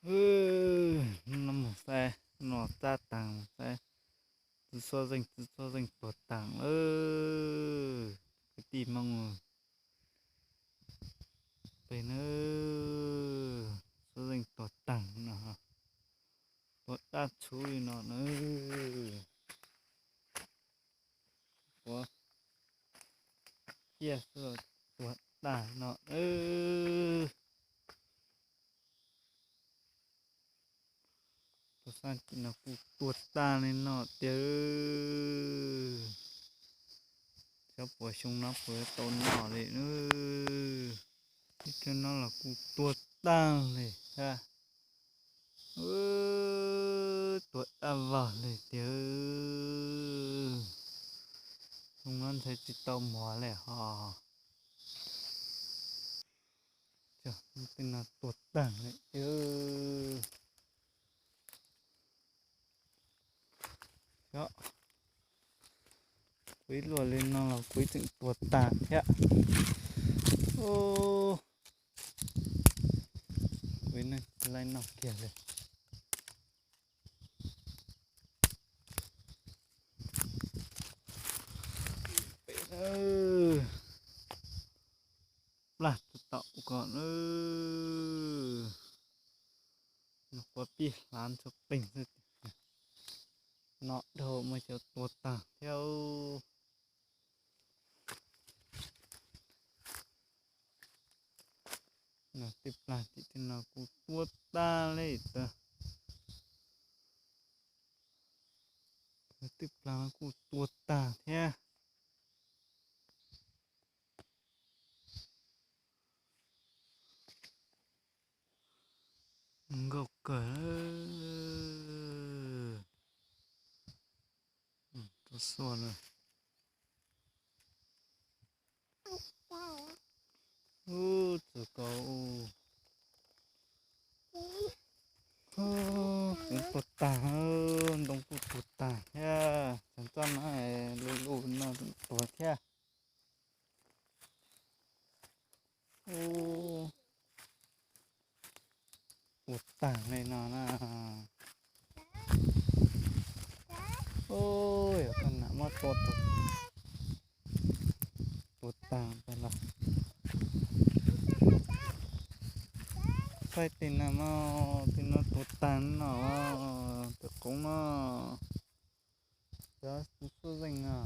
Hnub no mus saib, no txaj taag mus saib, txiv xuab zeej, txiv xuab zeej tuag taag lawm. Kwv tij Moob pem na, xuab zeej tuag taag no, tuag daj tshub li no na. Ua ciaj xwb los tuag tag no. Tuag tag no kuj tuag tag li no tiag. Xyov puas xyoo no puas tau noj li. Ib tug no los kuj tuag tag li thiab. Tuag daj vog li tiag. Xyoo no ntshai tsis tau mov li hos. Tej no tuag tag li tiag. Xyov, kuv ib luaj li no los kuv ib txwm tuag tag thiab. Kuv ib leeg tsis laib noj kiag li. Peb, plag tau tom ko na. Nws quav pij hlav ntxhua qeeg xwb. No dhau mas cov tuag tag thiab. Tej plag tim tej no kuj tuag tag li ntag. Tej plag no kuj tuag tag thiab. Nkauj kawg. Rau xuas na. Ub, txawm ko, kuv tuag tag, ntoo kuj tuag tag thiab, txog txoj no lub lub no tuag thiab. Ub, tuag tag li no na. Ub, yog tau nam muab tua tuag, tuag tag ntag los. Saib tej no mas, tej no tuag tag no, tus qoob no. Cov xuab zeej no.